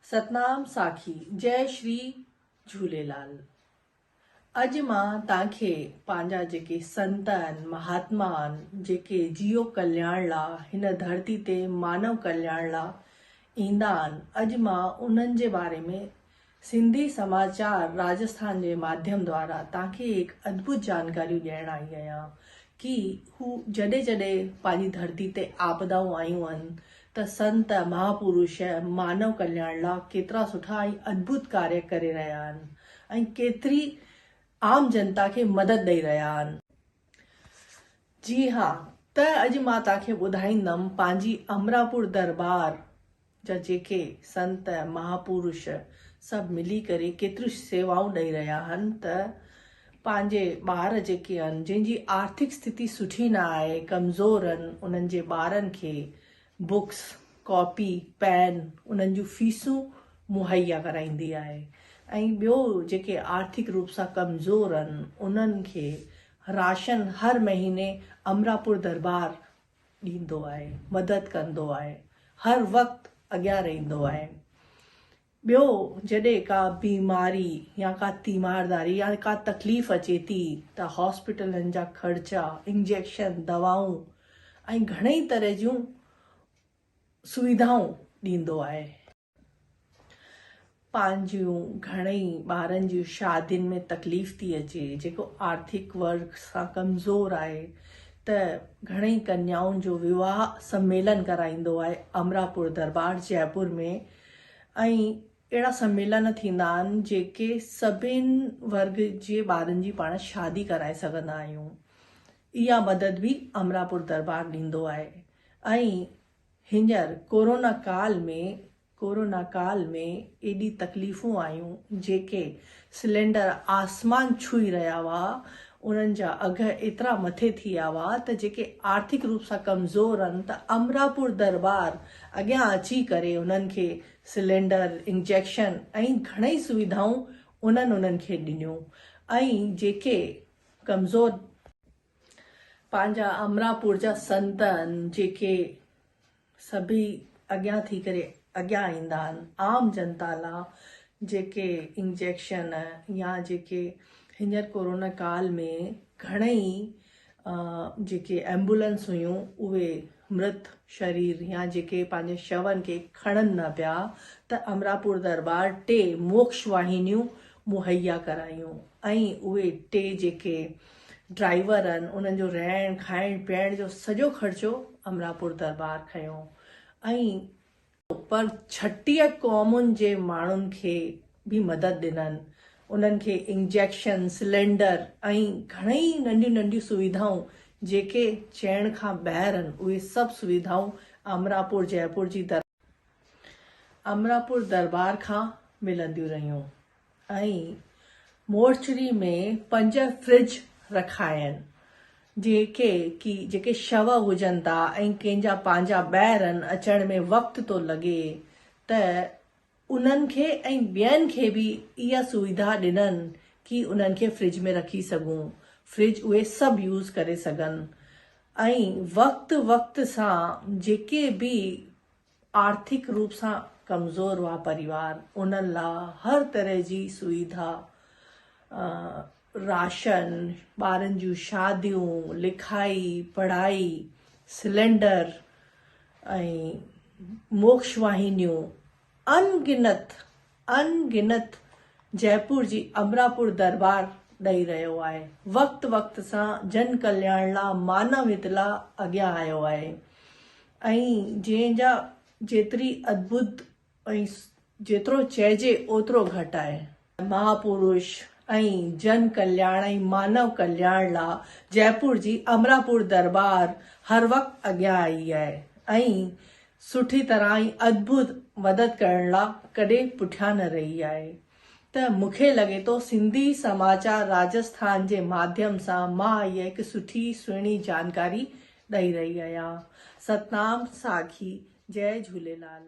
ستنام ساکي جئي شري جهوليلال اڄ مان توهان کي پنهنجا جيڪي سنت آهن مهاتما آهن جيڪي جيو ڪلياڻ لا هن ڌرتي تي مانو ڪلياڻ لا ايندا آهن اڄ مان انهن جي باري ۾ سنڌي سماچار راجسٿان جي ماڌيم دوارا توهان کي هڪ ادڀت جانڪاريون ڏيڻ آئي آهيان ڪي هو جڏهن جڏهن پنهنجي ڌرتي تي آپدائون آيون آهن ته سنت مهاپورش مانو ڪلياڻ لا ڪيترا سٺا ۽ ادڀت ڪاريه ڪري رهيا آهن ۽ ڪيتري عام جنتا کي مدد ڏئي رهيا آهن. جي ها ته اڄ مان توهان کي ٻڌائيندم پنهنجي امراپور دربار جا جيڪي سنت مهاپورش سڀ ملي ڪري ڪيتريون سيوائون ڏئي رهيا آهن ته پنهنجي ٻار جيڪي آهن جن جي آرٿڪ اسٿتي سٺي نه آهي ڪمزور آهن انهن جي ٻارن کي بڪس ڪاپي پين انهن جون فيسون مهيا ڪرائيندي آهي ۽ ٻيو جيڪي آرٿڪ روپ سان ڪمزور آهن انهن کي راشن هر مهيني امراپور دربار ڏيندو آهي، مدد ڪندو آهي، هر وقت اڳيان رهندو آهي. ٻيو جڏهن ڪا بيماري يا ڪا تيمارداري يا ڪا تڪليف اچي ٿي ته هاسپيٽلن جا خرچا، انجيڪشن، دوائون ۽ گهڻئي طرح جون سويڌائون ڏيندو آهي. پنهنجيون گهڻئي ٻارن جون شادين ۾ تڪليف ٿي اچي، جيڪو آرٿڪ ورگ سان ڪمزور آهي ته گهڻئي ڪنيائن جو وواهه سميلن ڪرائيندو آهي امراپور دربار جئپور ۾ ۽ اهڙا سميلن ٿيندا آهن جيڪي سڀن ورگ جي ٻارن جي پاڻ شادي ڪرائي سگهندا آهيون اها مدد به امراپور دربار ڏيندو آهي ۽ هينئر ڪورونا ڪال ۾ ڪورونا ڪال ۾ ايڏي تڪليفون آيون جيڪي سلينڊر آسمان ڇهي رهيا هئا انهن جا اگهه ايترا مٿي ٿي ويا هئا ته جيڪي آرٿڪ روپ سان ڪمزور آهن ته امراپور دربار اڳيان اچي ڪري انهن کي سلينڊر انجيڪشن ۽ گهڻئي سويڌائون انهن انهن کي ڏنيون ۽ جيڪي ڪمزور پنهنجا امراپور جا سنت آهن جيڪي سڀئي اڳيان ٿي ڪري اڳيان ايندا آهن عام جنتا لا جيڪي انجيڪشن يا جيڪي هينئر ڪورونا ڪال ۾ گهڻئي جيڪي ايمبولنس هيون اهي مرت شرير يا جيڪي پنهنجي شون کي کڻن نه پيا ته امراپور دربار ٽي موڪش واهينيون مهيا ڪرايون ۽ اهي ٽي جيڪي ڊرائيور آهن انهن جو رهڻ کائڻ پيئڻ جو سڄو خرچو امراپور دربار کنيو ۽ پر 36 قومن جي ماڻهن کي به مدد ڏنن انهن کي انجيڪشن سلينڊر ۽ گهڻئي ننڍيون ننڍيون سويڌائون جيڪي چئڻ کان ٻاهر آهن اهي سڀ سويڌائون امراپور جئپور جي امراپور دربار کان ملنديون رهيون. ۽ مورچري ۾ پنج فرج رکائن جيڪي ڪي جيڪي شو هجن ٿا ۽ ڪنهن جا پنهنجا ٻاهرن اچڻ ۾ وقت ٿو لڳي ته انهن کي ۽ ٻين کي به اها سويڌا ڏنن ڪي انهن کي فرج ۾ رکي سگهون فرج اهي سڀ يوز ڪري سگهن ۽ وقت وقت سان جيڪي به آرٿڪ روپ سان ڪمزور هئا پريوار انهن لا هر طرح جي سويڌا راشن ٻارن جون شاديون لکائي پڙهائي سلينڊر ۽ موڪش واهينيون ان گنت ان گنت جئپور جي امراپور دربار ڏئي رهيو آهي. وقت وقت سان جن ڪلياڻ لا مانو هت لا اڳيان آيو آهي ۽ جنهن جا جيتري ادڀت ۽ جيترو چئجي اوترو گهٽ آهي. مهاپورش ۽ جن ڪلياڻ ۽ مانو ڪلياڻ لا جئپور جي امراپور دربار هر وقت اڳيان آئي آهي ۽ سٺي طرح ۽ ادڀت مدد ڪرڻ لا ڪڏهن پٺيان نه رهي آهي ته مون کي لڳي ٿو سنڌي سماچار راجسٿان جي ماڌيم سان مان اها هڪ سٺي سهڻي جانڪاري ڏئي رهي آهيان. ستنام ساکي جئي جهوليلال.